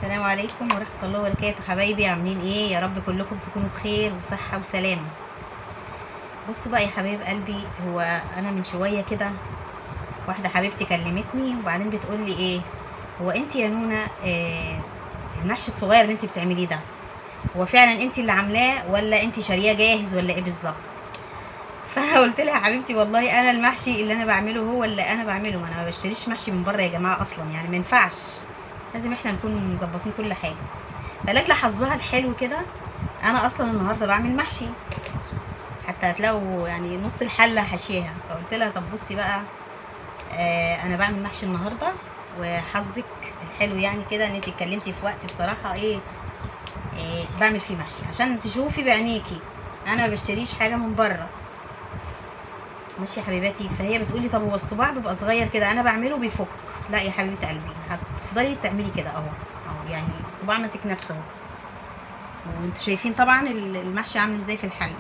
السلام عليكم ورحمة الله وبركاته. حبايبي عاملين ايه؟ يا رب كلكم تكونوا بخير وصحة وسلامة. بصوا بقى يا حبايب قلبي، هو انا من شوية كده واحدة حبيبتي كلمتني وبعدين بتقول لي ايه، هو انت يا نونا المحشي الصغير اللي انت بتعمليه ده هو فعلا انت اللي عاملاه ولا انت شارياه جاهز ولا ايه بالظبط؟ فانا قلت لها يا حبيبتي والله انا المحشي اللي انا بعمله هو اللي انا بعمله، ما انا ما بشتريش محشي من بره يا جماعة اصلا، يعني ما ينفعش، لازم احنا نكون مظبطين كل حاجة. فلاجل حظها الحلو كده انا اصلا النهارده بعمل محشي، حتى هتلاقوا يعني نص الحلة حشيها. فقلت لها طب بصي بقى، انا بعمل محشي النهارده وحظك الحلو يعني كده ان انت اتكلمتي في وقت بصراحة ايه بعمل فيه محشي عشان تشوفي بعينيكي انا ما بشتريش حاجة من بره. ماشي يا حبيباتي. فهي بتقولي طب هو الصباع بيبقى صغير كده انا بعمله بيفك. لا يا حبيبه قلبي، هتفضلي تعملي كده اهو اهو، يعني الصباع ماسك نفسه اهو، وانتوا شايفين طبعا المحشي عامل ازاي في الحلة.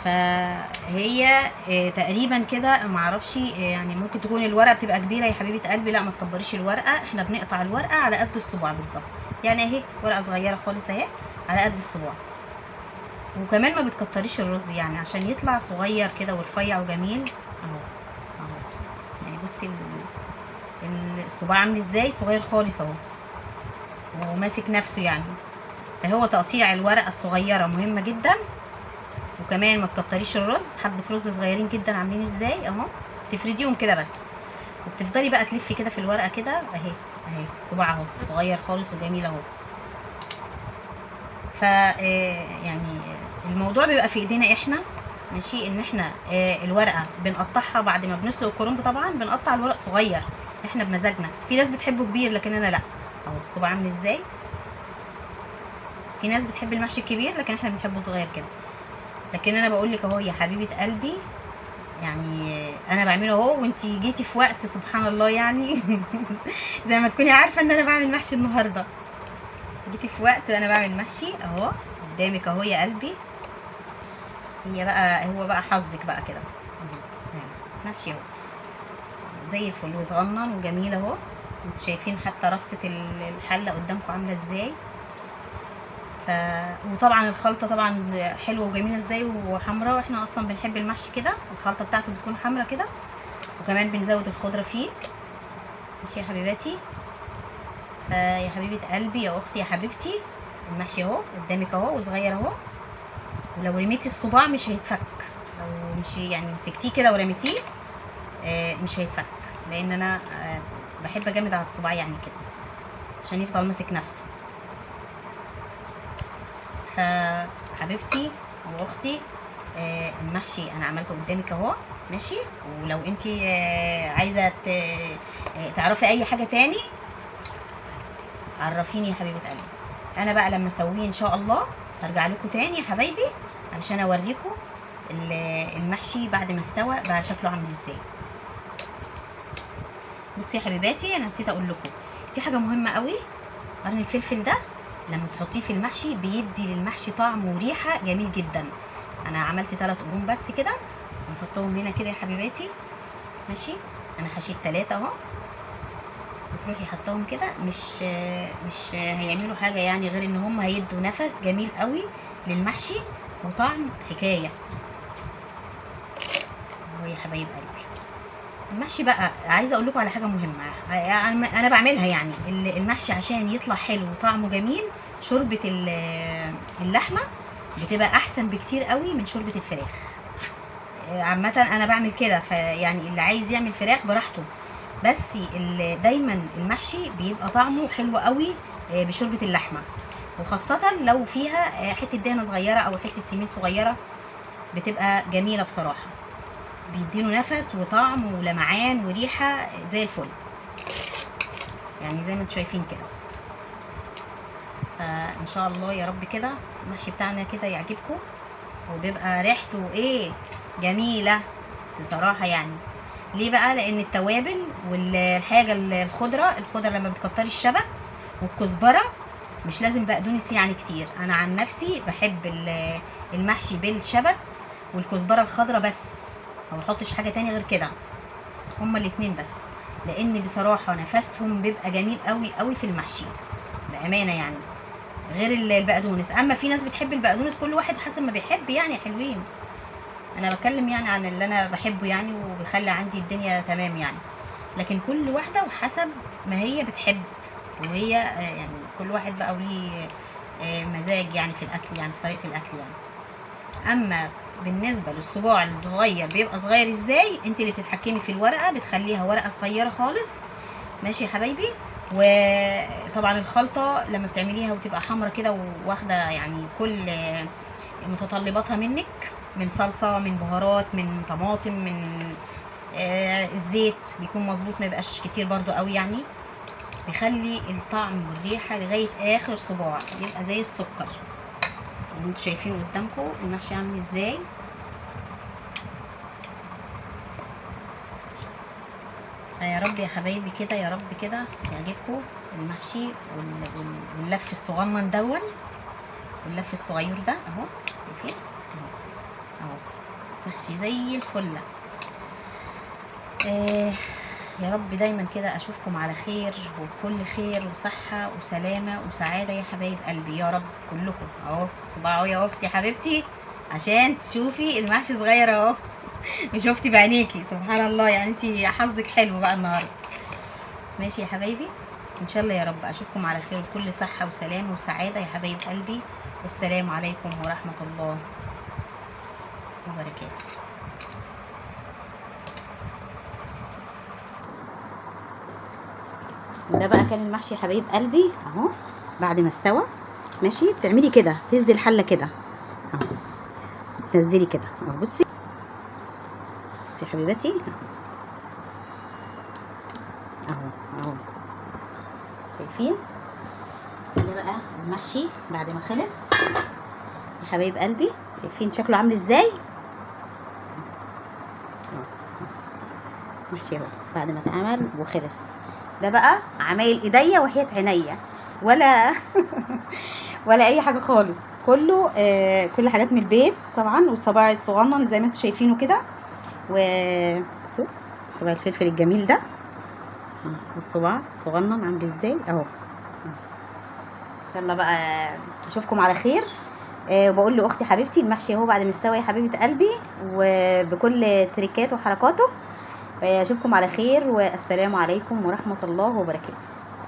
فهي تقريبا كده معرفش، يعني ممكن تكون الورقة بتبقى كبيرة يا حبيبه قلبي. لا ما تكبريش الورقة، احنا بنقطع الورقة على قد الصباع بالظبط، يعني اهي ورقة صغيرة خالص اهي على قد الصباع. وكمان ما بتكتريش الرز يعني عشان يطلع صغير كده ورفيع وجميل اهو اهو. يعني بصي الصباع عامل ازاي، صغير خالص اهو وماسك نفسه يعني. فهو تقطيع الورقة الصغيرة مهمة جدا، وكمان ما تكتريش الرز، حبه رز صغيرين جدا عاملين ازاي اهو، تفرديهم كده بس، وبتفضلي بقى تلفي كده في الورقة كده اهي اهي، الصباع اهو صغير خالص وجميل اهو. ف يعني الموضوع بيبقى في ايدينا احنا، ماشي، ان احنا الورقة بنقطعها بعد ما بنسلق الكرنب، طبعا بنقطع الورق صغير احنا بمزاجنا، في ناس بتحبه كبير لكن انا لا. اهو الصباع عامل ازاي، في ناس بتحب المحشي الكبير لكن احنا بنحبه صغير كده. لكن انا بقول لك اهو يا حبيبه قلبي، يعني انا بعمله اهو وانتي جيتي في وقت سبحان الله يعني زي ما تكوني عارفه ان انا بعمل محشي النهارده، جيتي في وقت وانا بعمل محشي اهو قدامك اهو يا قلبي. هي بقى هو بقى حظك بقى كده محشي اهو زي الفل وصغنن وجميل اهو، انتوا شايفين حتى رصه الحلة قدامكم عامله ازاي. وطبعا الخلطة طبعا حلوة وجميلة ازاي وحمراء، واحنا اصلا بنحب المحشي كده الخلطة بتاعته بتكون حمراء كده، وكمان بنزود الخضرة فيه. ماشي يا حبيباتي. فيا حبيبه قلبي يا اختي يا حبيبتي، المحشي اهو قدامك اهو وصغير اهو، ولو رميتي الصباع مش هيتفك، لو مش يعني مسكتيه كده ورميتيه مش هيتفك، لان انا بحب اجمد على الصباع يعني كده عشان يفضل ماسك نفسه. فحبيبتي واختي المحشي انا عملته قدامك اهو، ماشي. ولو انت عايزه تعرفي اي حاجة تاني عرفيني يا حبيبه قلبي. انا بقى لما اسويه ان شاء الله هرجع لكم تاني يا حبايبي علشان اوريكم المحشي بعد ما استوى بقى شكله عامل ازاي. بصي يا حبيباتي، انا نسيت اقول لكم في حاجة مهمة قوي. قرن الفلفل ده لما تحطيه في المحشي بيدي للمحشي طعم وريحه جميل جدا. انا عملت 3 قرون بس كده ونحطهم هنا كده يا حبيباتي، ماشي. انا حشيت 3 اهو، وتروحي حطاهم كده، مش هيعملوا حاجة يعني غير ان هم هيدوا نفس جميل قوي للمحشي وطعم حكاية اهو يا حبايب قلبي. المحشي بقى عايزه اقول لكم على حاجة مهمة انا بعملها، يعني المحشي عشان يطلع حلو وطعمه جميل شوربة اللحمة بتبقى احسن بكتير قوي من شوربة الفراخ. عامة انا بعمل كده، فيعني اللي عايز يعمل فراخ براحته، بس دايما المحشي بيبقى طعمه حلو قوي بشوربه اللحمة، وخاصة لو فيها حتة دهنه صغيرة او حتة سمين صغيرة بتبقى جميلة بصراحة، بيديله نفس وطعم ولمعان وريحه زي الفل، يعني زي ما انتم شايفين كده. فان شاء الله يا رب كده المحشي بتاعنا كده يعجبكم وبيبقى ريحته ايه جميلة بصراحة. يعني ليه بقى؟ لان التوابل والحاجة الخضرة، الخضرة لما بتكتري الشبت والكزبره مش لازم بقدونس يعني كتير. انا عن نفسي بحب المحشي بالشبت والكزبره الخضرة بس، ما بحطش حاجة تاني غير كده، هما الاتنين بس. لان بصراحة نفسهم بيبقى جميل قوي قوي في المحشي بامانه يعني، غير البقدونس. اما في ناس بتحب البقدونس، كل واحد حسب ما بيحب يعني. حلوين، انا بتكلم يعني عن اللي انا بحبه يعني، وبيخلي عندي الدنيا تمام يعني. لكن كل واحدة وحسب ما هي بتحب، وهي يعني كل واحد بقى وليه مزاج يعني في الاكل، يعني في طريقه الاكل يعني. اما بالنسبة للصباع الصغير بيبقى صغير ازاي، انت اللي بتتحكمي في الورقة، بتخليها ورقة صغيرة خالص. ماشي يا حبايبي. وطبعا الخلطة لما بتعمليها وتبقى حمرا كده وواخده يعني كل متطلباتها منك، من صلصه، من بهارات، من طماطم، من الزيت بيكون مظبوط، ما يبقاش كتير برضو قوي يعني، بيخلي الطعم والريحه لغاية اخر صباع، بيبقى زي السكر. انتوا شايفين قدامكم المحشي عامل ازاي. فيا رب يا حبايبي كده، يا رب كده يعجبكم المحشي واللف الصغنن دون، واللف الصغير ده اهو، شايفين اهو اهو محشي زي الفلة. يا رب دايما كده اشوفكم على خير وكل خير وصحة وسلامه وسعادة يا حبايب قلبي يا رب كلكم. اهو صباعه يا اختي حبيبتي عشان تشوفي المحشي صغير اهو، وشفتي بعينيكي سبحان الله، يعني انتي حظك حلو بقى النهارده. ماشي يا حبايبي، ان شاء الله يا رب اشوفكم على خير وكل صحة وسلامه وسعادة يا حبايب قلبي. والسلام عليكم ورحمة الله وبركاته. ده بقى كان المحشي يا حبايب قلبي اهو بعد ما استوى. ماشي، بتعملي كده، تهزي الحلة كده اهو، تنزلي كده اهو. بصي بصي يا حبيبتي اهو اهو، شايفين ده بقى المحشي بعد ما خلص يا حبايب قلبي. شايفين شكله عامل ازاي؟ محشي اهو بعد ما اتعمل وخلص. ده بقى عمايل ايديا وحياة عينيا، ولا ولا اي حاجة خالص، كله كل حاجات من البيت طبعا. والصباع الصغنن زي ما انتم شايفينه كده، و بصوا صباع الفلفل الجميل ده، والصباع الصغنن عامل ازاي اهو. يلا بقى اشوفكم على خير. وبقول لاختي حبيبتي المحشي اهو بعد ما استوى يا حبيبه قلبي، وبكل تريكاته وحركاته. اشوفكم على خير، والسلام عليكم ورحمة الله وبركاته.